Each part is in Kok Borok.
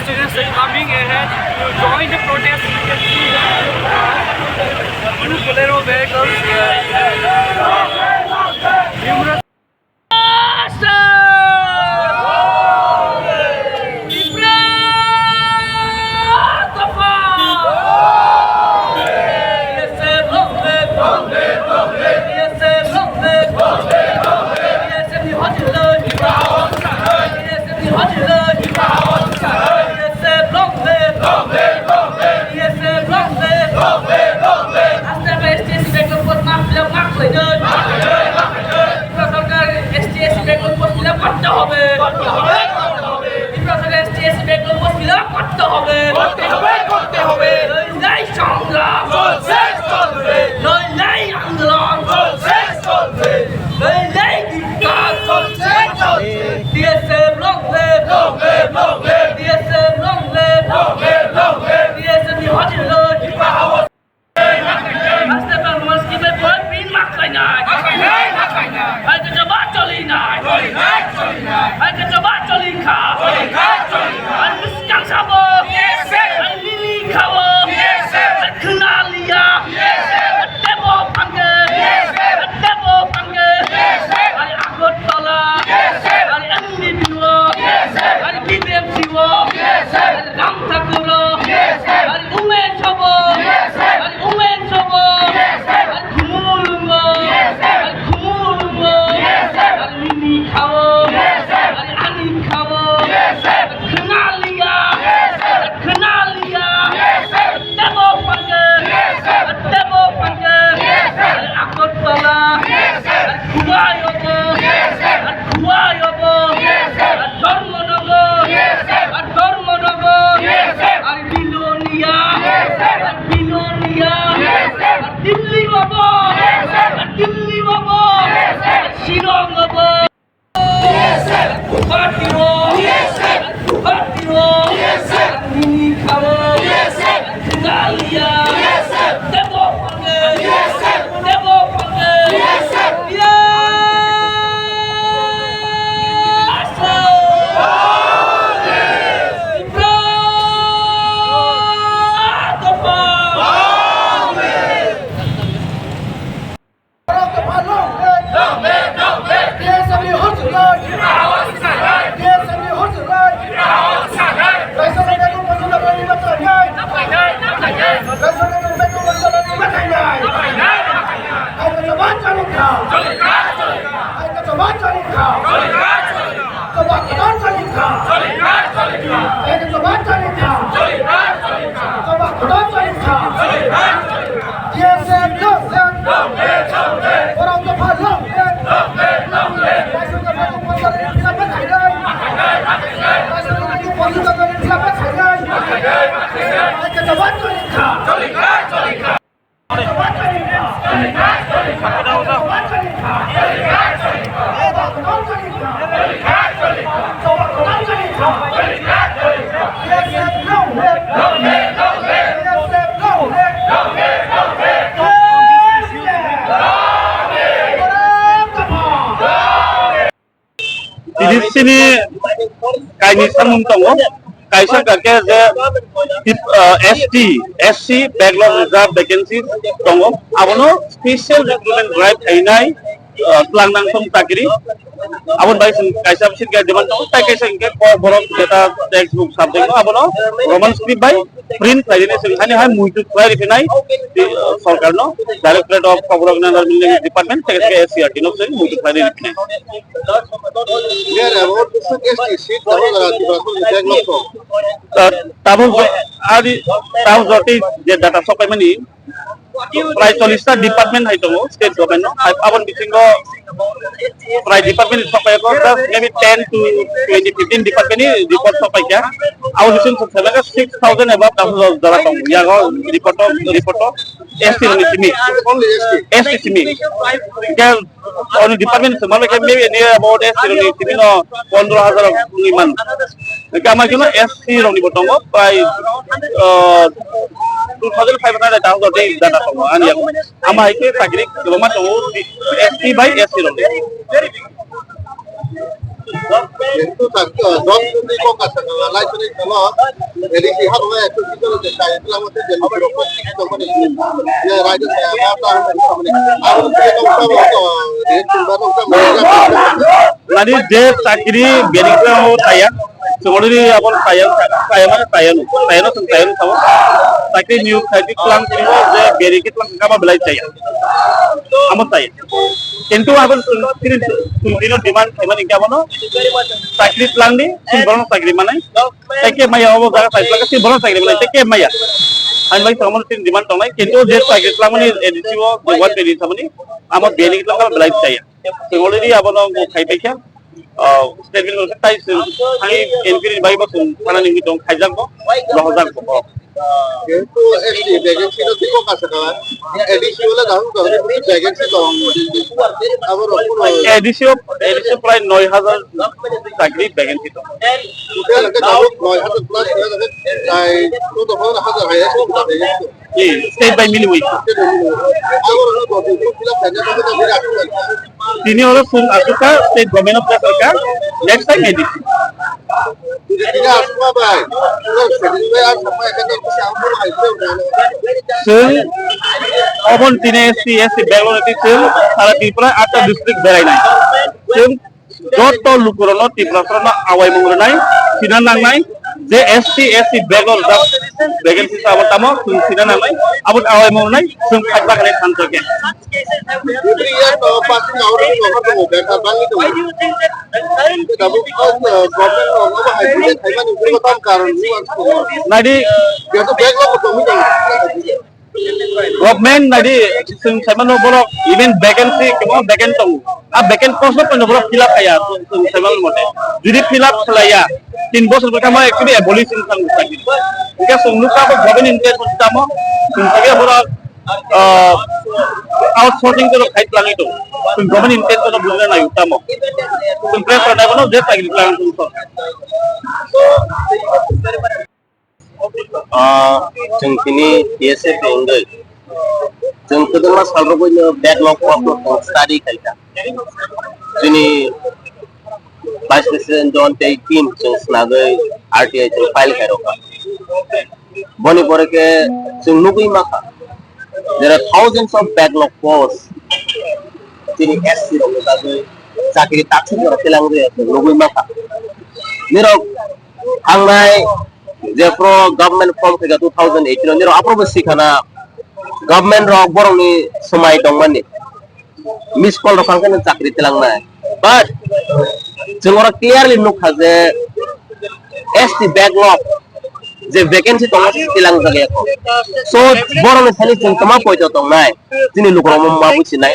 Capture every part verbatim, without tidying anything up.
Students are coming ahead to join the protest. You can see that two Bolero vehicles here. Numerous Master Bangladesh ki bai boy pin mak kai nai. Mak kai nai, mak kai nai. Hai ke jaba choli nai. Choli nai, choli nai. Hai ke jaba choli kha. Choli nai, choli nai. Hai miskang sabo. Yes, sir. Hai lili khawo. Yes, sir. Hai khna liya. Yes, sir. Hai tebo pangke. Yes, sir. Hai tebo pangke. Yes, sir. Hai Agartala. Yes, sir. Hai M D P o. Yes, sir. Hai B B M C o. Yes, sir. Hai Ram Thakur o. Yes, sir. Hai Umesh sabo. Yes, sir. Hai Umesh sabo. Yes, sir. Hai Khumulung o. Yes, sir. Hai Khumulung o. Yes, sir. Hai Mini khawo. Yes, sir. Hai Ani khawo. Yes, sir. Khna liya. Yes, sir. Khna liya. Yes, sir. Tebo pangke. Yes, sir. Tebo pangke. Yes, sir. Agartala. Yes, sir. Khua yobo. Yes, sir. Khua yobo. Yes, sir. Dharmanagar. Yes, sir. Dharmanagar. Yes, sir. Bilonia. Yes, sir. Bilonia. Yes, sir. Delhi yobo. Yes, sir. Delhi yobo. Yes, sir. Shillong yobo. Yes, sir. Guwahati o. Yes, sir. Guwahati o. Yes, sir. Mini khawo. Yes, sir. Galia. Yes, sir. Tebo pangke. Yes, sir. Tebo pangke. Yes, sir. Yes, sir. Tipra Motha. T D C ni kainwi samung tongo, kaisa kakhe je, ah, S T, S C backlog reserve vacancy tongo, abono special recruitment drive khainai, ah, twlang nang tong chakri. Aboni bai chwng kaisa bisingo demand tongo, tai kaisa hinkhe kokborok data textbook subject no abono Roman script bai print khlainani chwng hani hai muitu khlai riphinai, ah, sorkarno, Directorate of Kokborok and Other Department, tei S C E R T no chwng muitu khlai riphinai. There are about two hundred sixty seats available at the Backlog. Ah, tabuk jo-, ari, tabuk jotoi je data sokaimani, prai chollish ta department hai tongo state government no. Hai aboni bisingo prai department ni sokai ko, just maybe ten to twenty, fifteen department ni report sokai kha. Abo bisingo six thousand above tabuk jora tongo. Yago report o, report o S T rokni simi. Only S T. S T simi. Hingke oni department se mano khe maybe near about S T rokni simi no pondro hajar ni man. Hingke ama khe no S T rokni bo tongo, prai, ah, two thousand five hundred thousand de data tongo ani yago. Ama hai khe chakri kwbangma tongo S T bai S C rokni. Itu tak, eh, dot putri kok kasar lah, lai putri kalau, jadi si hak lah itu kita udah saya bilang itu jadi berapa kita mana ini, ya raja saya apa tahu mana ini, aku kita tahu sama itu, dia cuma tahu sama dia. Nadi je chakri berikra ho taya, sebenarnya apa taya, taya mana taya nu, taya nu, taya nu sama, chakri new chakri tlang kiri ho, je berikit tlang kama belai taya, amo taya. Kintu aboni chwng chini, chwng chini demand khaimani hwnkhe abono chakri twlangdi, chini borokno chakri manai. Tei khe maya obo jaga chai twlangkhe chini borokno chakri manai, tei khe maya. Ani bagwi abono chini demand tongnai, kintu je chakri twlangmani A D C o je one twenty samani, amo bini twlangkhe belai chaya. Chwng already abono khai paikha. Ah, statement rok tai chwng thani N P ni bagwi bo chwng thanani wngwi tong, khaijak bo, rohorjak bo. Kintu S T vacancy no tei kok asa kha, A D C wala dahung dahung vacancy tong. Abo rok kuno A D C o, A D C o prai noi hajar chakri vacancy tong. Total ke dahung noi hajar plus, noi hajar hai, to to hajar hai, S T vacancy. State by miliwi. Tini oro sum asuka state government of Jakarta, next time A D C. Sum obon tini S T, S T Bangalore ti sum sara Tripura atta district berai nai. Sum Joto lukurokno Tiprasarokno awaimung rwnai, sina nangnai, je S T, S C bego rijak vacancy abo tamo, chwng sina nangnai, abo awaimung rwnai, chwng khaijak hinwi sankha khe. Every year to passing out of the government, government bangwi tongo. Tabuk, uh, government rok obo hai khaimani bwrwi tam karon ni uansukha. Naidi, jehetu backlog bo tongwi tongo. Government naidi chwng saimano borok even vacancy kebo vacant tongo. A vacant post no poino borok fill up khaya chwng saimano mote. Jodi fill up khlaiya, tin bosor bwkhama actually abolish wng thang bwsakni. Hwnkhe chwng nukha bo government intention tamo, chwng sabi borok, ah, outsourcing jora khai twlangwi tongo. Chwng government intention no bujina naio tamo. Chwng press rwnai bono je chakri twlang chwng sorkar. Ah, chwng tini T S F ni wngwi chwng kwbangma sal rwgwino backlog work no chwng study khaikha. Chini Vice President John tei team chwng swnagwi R T I chwng file khairokha. Boni pore khe chwng nugwi mankha, there are thousands of backlog posts. Chini S C rokni bagwi chakri taksuk jora twlang rwya chwng nugwi mankha. Nirok thangnai jephru government form khaikha two thousand eighteen o, nirok aphuru bo sikhana government rok borokni swmai tongmani, miss call rok phang khe chakri twlangnai. But chwng oro clearly nukha je S T backlog je vacancy tongo, se twlang jagya kho. So borokni thani chwng tama poito tongnai, chini lukurok ma buchinai.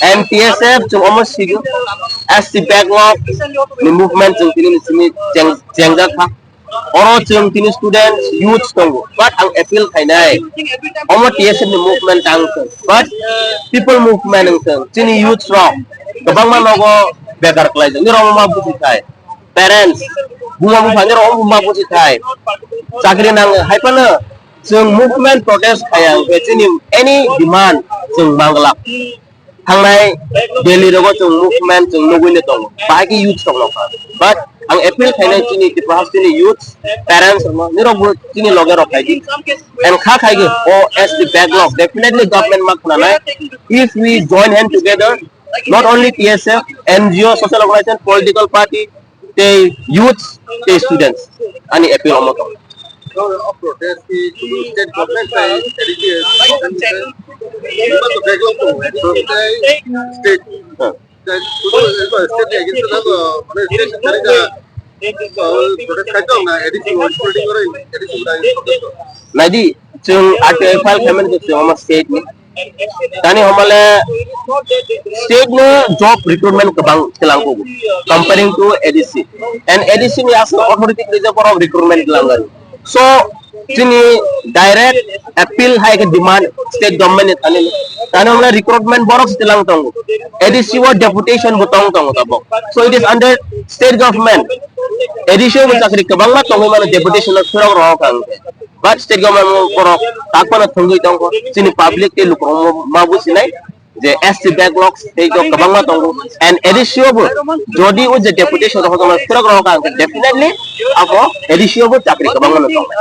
And T S F chwng omo sigo, S T backlog ni movement chwng tini ni simi cheng-, chengjak kha. Oro chwng tini students, youths tongo, but ang appeal khainai, omo T S F ni movement ang thwng, but people movement ang thwng, chini youths rok kwbangma nogo bekar khlaijak, nirok ma buji thai, parents, buma bupha nirok ma buji thai, chakri nang hai phano chwng movement protest khaya hwnkhe chini any demand chwng manglak. Thangnai Delhi rogo chwng movement chwng nugwi le tongo, bahai khe youth tongno kha. But ang appeal khainai chini Tripura hasteni youth, parents rokno, nirok bo chini loge rok khai di. And kha khai khe o S T backlog, definitely government ma khwnanai. If we join hand together, not only T S F, N G O, social organization, political party, tei youths tei students, ani appeal omo tong. State government tei A D C, state, state ni against o, mane state ni protest khai tong na A D C, political A D C. Naidi, chwng R T I file khaimani khe chwng omo state ni. Tani homale state no job recruitment kwbang twlang kugo comparing to A D C. And A D C ni aswk authority khe borok recruitment twlang gani. So chini direct appeal hai khe demand state government ni thani. Tani homale recruitment borok twlang tongo. A D C o deputation bo tong tongo tabok. So it is under state government. A D C o bo chakri kwbangma tongwi mano deputation o phirok rohor kha. But state government borok tak phano thwngwi tongkho, chini public tei lukurok ma businai. je S T backlog tei to kwbangma tongo, and A D C o bo jodi o je deputation rok hono twrwk rok ang definitely abo A D C o bo chakri kwbangma no tongo.